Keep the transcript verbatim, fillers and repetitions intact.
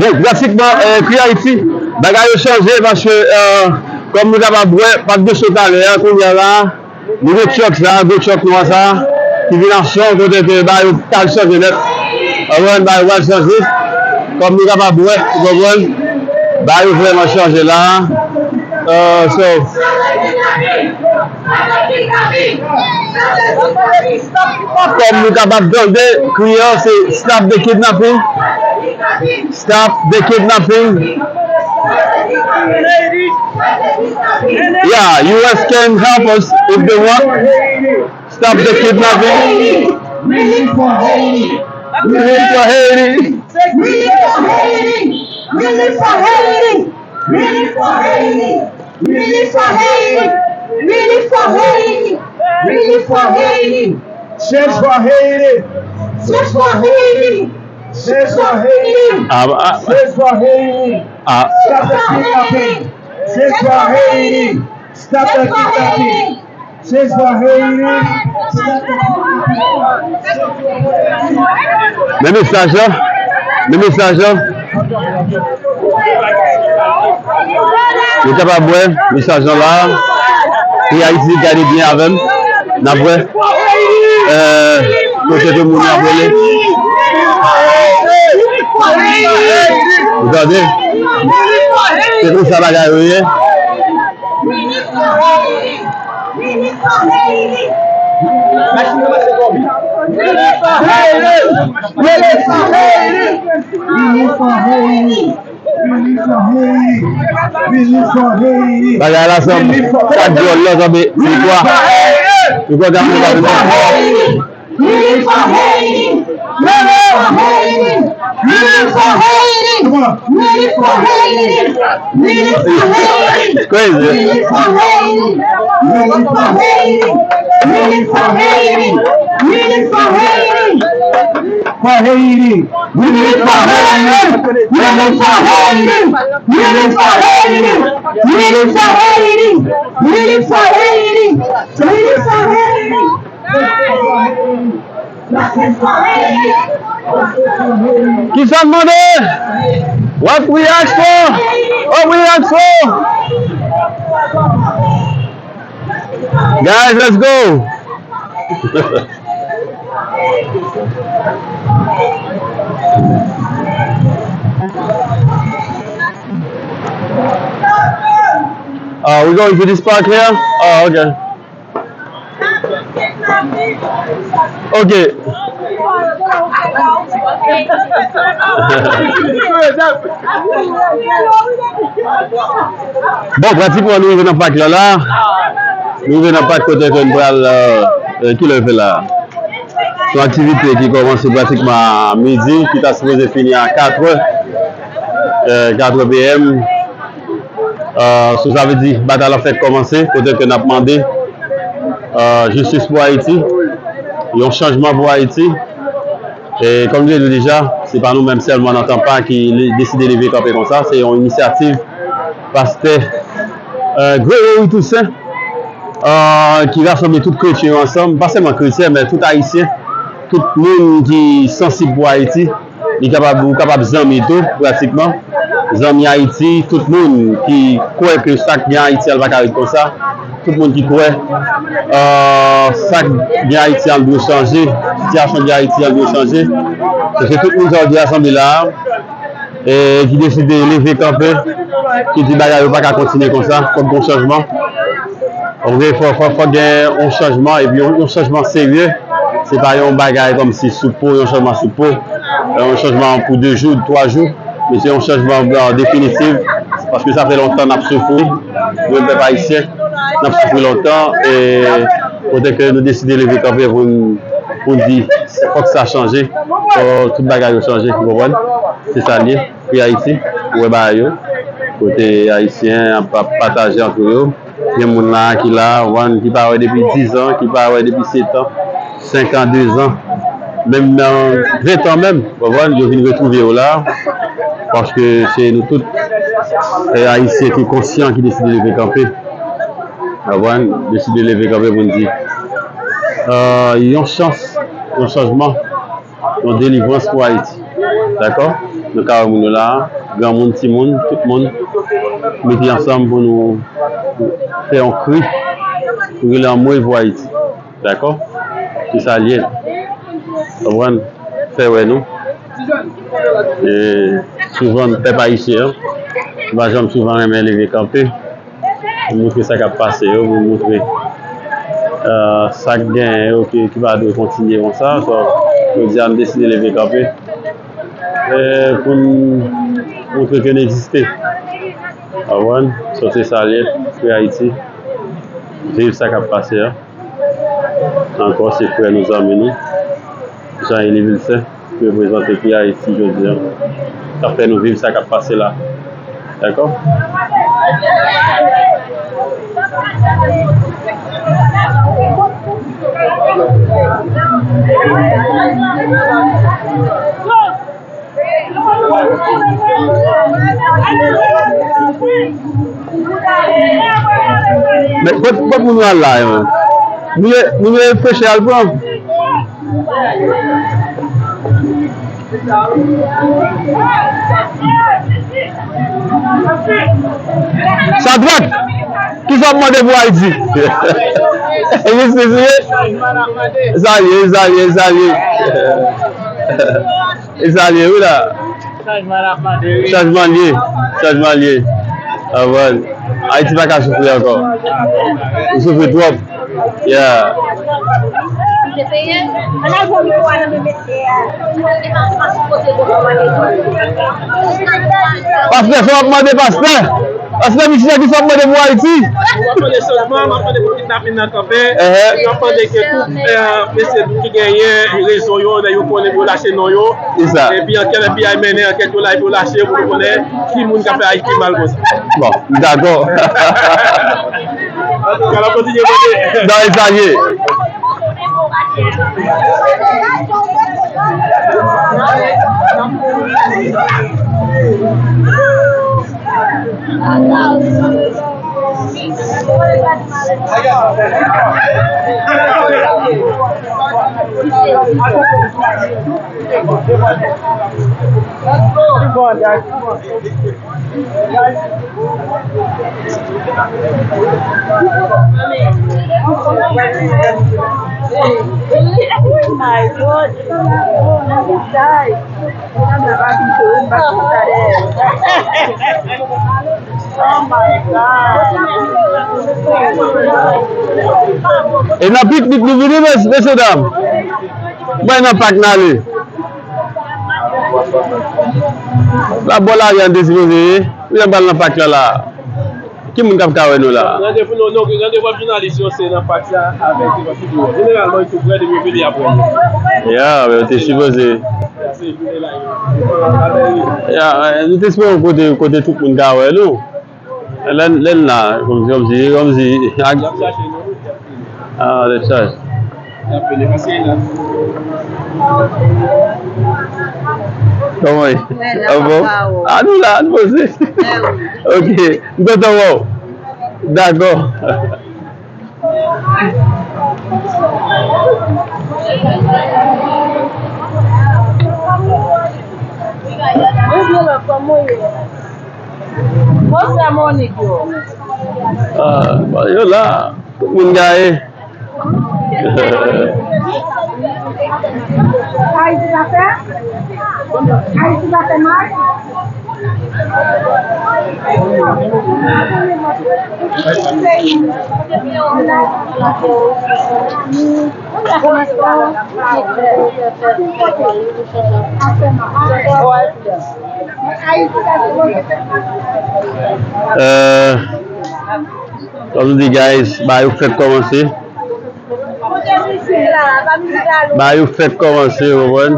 Bon, pratikman, eh, Kri Ayiti, bagay yo chanje paske, eh, kòm nou kapab wè, pa t gen cho talè a, kounye a la, nou gen tchòk sa, gwo tchòk nwa sa, ki vin Asson, kote ke bagay yo pral chanje nèt. Ou konprann, bagay yo pral chanje. Kòm nou kapab wè, ou konprann, bagay yo vrèman chanje la. Eh, so, Kòm nou kapab tande, kri an se "Stop the kidnapping! Stop the kidnapping!" Yeah, U S can help us if they want. Stop the kidnapping! Relief for Haiti! Relief for Haiti! Relief for Haiti! Relief for Haiti! Relief for Haiti! Relief for Haiti! Relief for Haiti! Change for Haiti! Change for Haiti! Change for Haiti! Ah, ah. Change for Haiti! Ah. Stop the kidnapping! Change for Haiti! Stop the kidnapping! Change for Haiti! Men mesaj lan, men mesaj lan. Nou kapab wè mesaj lan la. Kri Ayiti, gade byen avè m. N ap wè, eh, kote ke moun yo ap rele. Ou tande? Se konsa bagay yo ye. Bagay la sanble, sa dwòl la sanble, se kwa? Se kwa gade la? Relief for Haiti! Relief for Haiti! Relief for Haiti! Come on. Relief for Haiti! Relief for Haiti! Crazy. Relief for Haiti! Relief for Haiti! Relief for Haiti! Relief for Haiti! For Haiti! Relief for Haiti! Relief for Haiti! Relief for Haiti! Relief for Haiti! Relief for Haiti! Relief for Haiti! Kisa n mande? What we ask for? What we ask for? Guys, let's go. Uh, we going to this park here? Oh, okay. Ok. Bon, pratikman, nou rive nan pak la, la. Nou rive nan pak kote ke n pral, euh, euh, kilè l fè la? Se yon aktivite ki kòmanse pratikman a midi, ki ta sipoze fini a katrè, euh, katrè P M. Euh, so sa vle di, batay la fèk kòmanse, kote ke n ap mande, euh, jistis pou Ayiti, yon chanjman pou Ayiti. E kòm nou te di deja, se pa nou menm sèlman nan Tanpa ki le-, deside leve kanpe konsa, se yon inisyativ pastè, euh, Gregory Toussaint, euh, ki rasanble tout kretyen yo ansanm, pa sèlman kretyen, men tout ayisyen, tout moun ki sansib pou Ayiti. Li kapab, ou kapab zanmi tou, pratikman. Zanmi Ayiti, tout moun ki kwè ke sa k gen Ayiti a, l pa ka ret konsa. Tout moun ki kwè, euh, sa k gen Ayiti a, l dwe chanje. Sitiyasyon k gen Ayiti a, l dwe chanje. Se, se tout moun sa yo ki rasanble la a, e ki deside leve kanpe, ki di bagay yo pa ka kontinye konsa, fòk gon chanjman. Ok, fò, fò, fò gen yon chanjman, epi yon, yon chanjman serye. Se pa yon bagay kòmsi sou po, yon chanjman sou po, yon chanjman pou de jou, twa jou, men se yon chanjman, euh, definitif, paske sa fè lontan n ap soufri, nou menm pèp ayisyen, n ap soufri lontan, e kote ke nou deside leve kanpe pou n, pou n di, fòk sa chanje, fò tout bagay yo chanje, ou konprann? Se sa l ye, Kri Ayiti, ou wè bagay yo, kote ayisyen ap, ap pataje antre yo. Gen moun la ki la, ou konprann, ki pa wè depi diz an, ki pa wè depi sèt an, senk an, de zan, menm nan ven an menm, ou konprann, yo vin retwouve yo la, paske se nou tout, eh, ayisyen ki konsyan ki deside leve kanpe, ou konprann, deside leve kanpe pou n di, euh, yon chans, yon chanjman, yon delivrans pou Ayiti. Dakò? Nou ka wè moun yo la, granmoun, timoun, tout moun mete ansanm pou nou fè yon kri, pou rele anmwe pou Ayiti. Dakò? Se sa l ye. Konprann? Fè wè nou. E souvan, pèp ayisyen an, nou pa janm souvan renmen leve kanpe. Pou montre sa k ap pase yo, pou montre, euh, sa k genyen yo ki, ki pa dwe kontinye konsa. So, jodi a, m deside leve kanpe, euh, pou n montre ke n egziste. Konprann? So, se sa l ye, frè Ayiti. Viv sa k ap pase a. Ankò, se frè nou, zanmi nou, Jean Élie Vilcin, ki reprezante Frè Ayiti jodi a. K ap fè nou viv sa k ap pase la. Dakò? Men, kot, kot moun yo al la, yo? Nou ye, nou ye freche al pran. Sa dwat! Kisa w ap mande pou Ayiti? Jistis, wi. Sa l ye, sa l ye, sa l ye. E sa l ye, wi la. Chanjman l ap mande, wi. Chanjman l ye. Chanjman l ye. Avan. Ayiti pa ka soufri ankò. Li soufri twòp. Yeah. Pastè, fò w ap mande pastè. Pastè Michel, kisa w ap mande pou Ayiti? W ap mande chanjman, w ap mande pou kidnapin nan kanpe. Ehè. W ap mande ke tout, eh, mesye ki genyen rezo yo, nèg yo konnen pou yo lache non yo. Se sa. Epi ankèt F B I mennen ankèt yo la, epi yo lache yo pou nou konnen ki moun k ap fè Ayiti mal konsa. Bon, m dakò. Antouka, n ap kontinye mande. Non, e sa l ye. Oh my God. E nan piknik nou vini, mes-, mesye dam. Mwen nan pak n ale. La bò lari an te sipoze ye. Ou jan pral nan pak la la. Ki moun k ap ka wè nou la? Randevou nou, nou, randevou ak jounalis yo, se nan pak la avèk Evangeline. Jeneralman, yo tou prè, depi yo vini apre yo. Ya, men yo te sipoze. Ya, nou te espere yon kote, kote tout moun ka wè nou. Lè, lè n la, kòmsi, kòmsi, kòmsi, ak, ah, lè chaje. Kòman ye? An bon? Ah, nou la, nou poze. Ok, m kontan wè w. Dakò. Bonjou, love, kòman w ye? Monchè Monik yo. Ah, bon, yo la. Tout moun gaye. Ayiti pa fè? Ayiti pa fè mal? Euh, Kòm m di, guys, bagay yo fèk kòmanse. Bagay yo fèk kòmanse, w konprann?